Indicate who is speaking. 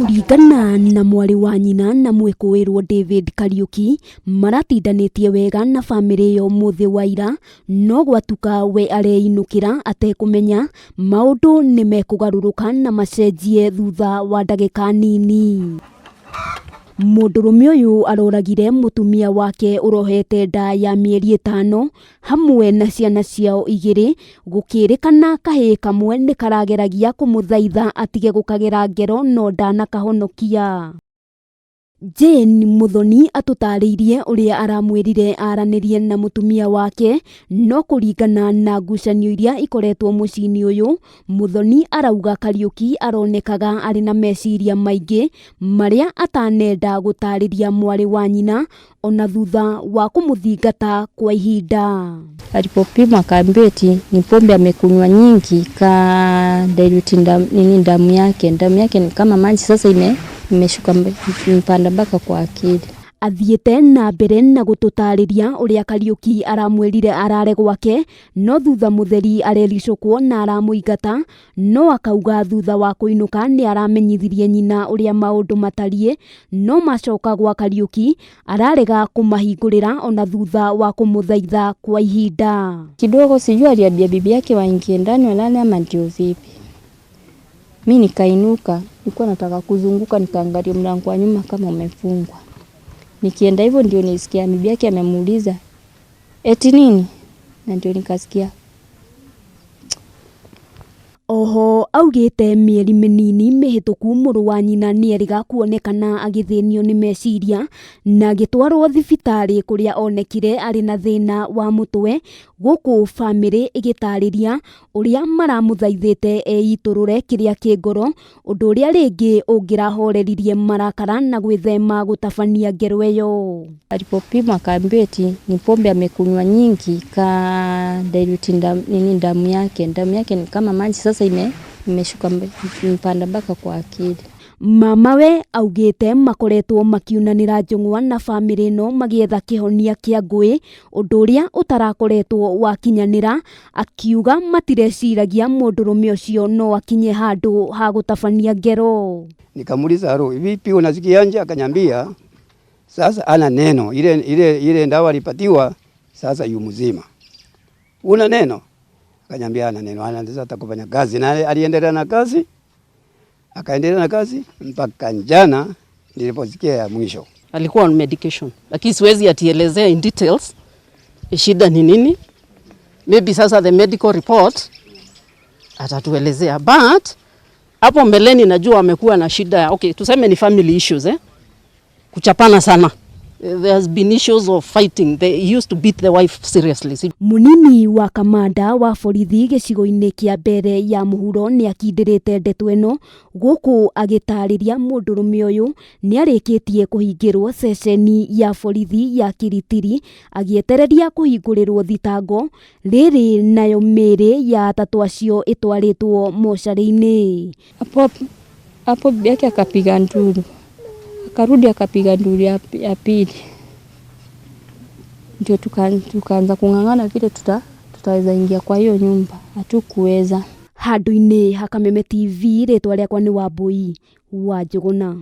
Speaker 1: Kũringana na mwarĩ wa nyina na mwĩkũĩrwo David Kariuki, maratindanĩtie wega na bamĩrĩ ĩyo mũthĩ wa ira, no gwatuka we areinũkĩra atekũmenya maũndũ nĩ mekũgarũrũka na macenjie thutha wa ndagĩka nini. Mũndũrũme ũyũ aroragire mũtumia wake ũrohete nda ya mĩeri 5 hamwe na ciana ciao 2, gũkĩrĩkana kahĩĩ kamwe nĩ karageragia kũmũthaitha atige gũkagera ngero no ndanakahonokia. Jane Muthoni atũtarĩirie ũrĩa aramwĩrire aranĩrie na mũtumia wake, no kũringana na ngucanio iria ikoretwo mũciĩ-inĩ ũyũ, Muthoni arauga Kariuki aronekaga arĩ na meciria maingĩ marĩa atanenda gũtarĩria mwarĩ wa nyina ona thutha wa kũmũthingata kwa ihinda.
Speaker 2: Alipopimwa akaambiwa eti ni pombe amekunywa nyingi ka dilute nini damu yake. Damu yake ni kama maji sasa imeshuka mpanda mpaka kwa akili.
Speaker 1: Athiĩte na mbere na gũtũtarĩria ũrĩa Kariuki aramwĩrire arare gwake, no thutha mũtheri arericũkwo na aramũingata, no akauga thutha wa kũinũka nĩ aramenyithirie nyina ũrĩa maũndũ matariĩ, no macoka gwa Kariuki ararega kũmahingũrĩra ona thutha wa kũmũthaitha kwa ihinda.
Speaker 2: Kidogo sijui aliambia bibi yake waingie ndani walale ama ndio vipi. Mi nikainuka, nilikuwa nataka kuzunguka nikaangalia mlango wa nyuma kama umefungwa. Nikienda hivyo ndio nisikia bibi yake amemuuliza eti nini? Na ndio nikasikia.
Speaker 1: Oho augĩte mĩeri mĩnini mĩhĩtũku mũrũ wa nyina nĩerĩga kuonekana agĩthĩnio nĩ meciria na agĩtwarwo thibitarĩ kũrĩa onekire arĩ na thĩna wa mũtwe, gũkũ bamĩrĩ ĩgĩtarĩria ũrĩa maramũthaithĩte eitũrũre kĩrĩa kĩ ngoro, ũndũ ũrĩa rĩngĩ ũngĩrahoreririe marakara na gwĩthema gũtabania ngero ĩyo.
Speaker 2: Alipopimwa akaambiwa eti ni pombe amekunywa nyingi ka dilute nini damu yake. Damu yake ni kama maji sasa imeshuka mpanda mpaka kwa akili.
Speaker 1: Mamawe augĩte makoretwo makiunanĩra njũng'wa na bamĩrĩ ĩno magĩetha kĩhonia kĩa ngũĩ, ũndũ ũrĩa ũtarakoretwo wakinyanĩra, akiuga matireciragia mũndũrũme ũcio no akinye handũ ha gũtabania ngero.
Speaker 3: Nikamuuliza halo, vipi unasikia? Akanyambia sasa ana neno ile ile ile ndawa alipatiwa sasa yu mzima. Una neno? Akanyambia ana neno, anaanza hata kufanya kazi na aliendelea na kazi. Akaendelea na kazi mpaka jana niliposikia ya mwisho.
Speaker 4: Alikuwa on medication, lakini siwezi atielezea in details shida ni nini. Maybe sasa the medical report atatuelezea, but hapo mbeleni najua amekuwa na shida, okay, tuseme ni family issues, Kuchapana sana. There has been issues of fighting. They used to beat the wife seriously.
Speaker 1: Munini wa kamanda wa borithi gĩcigo-inĩ kĩa mbere ya mũhuro nĩ akindĩrĩte ndeto ĩno gũkũ agĩtarĩria mũndũrũme ũyũ nĩ arĩkĩtie kũhingĩrwo ceceni ya borithi ya Kiritiri agĩetereria kũhingũrĩrwo thitango rĩrĩ nayo mĩĩrĩ ya atatũ acio ĩtwarĩtwo mocarĩ-inĩ.
Speaker 2: Hapo hapo bibi yake akapiga nduru. Akarudi akapiga nduru ya pili. Ndio tukaanza kung'ang'ana vile tutaweza ingia kwa hiyo nyumba. Hatukuweza.
Speaker 1: Handũ-inĩ ha Kameme TV, rĩtwa rĩakwa nĩ Wambui wa Njũgũna.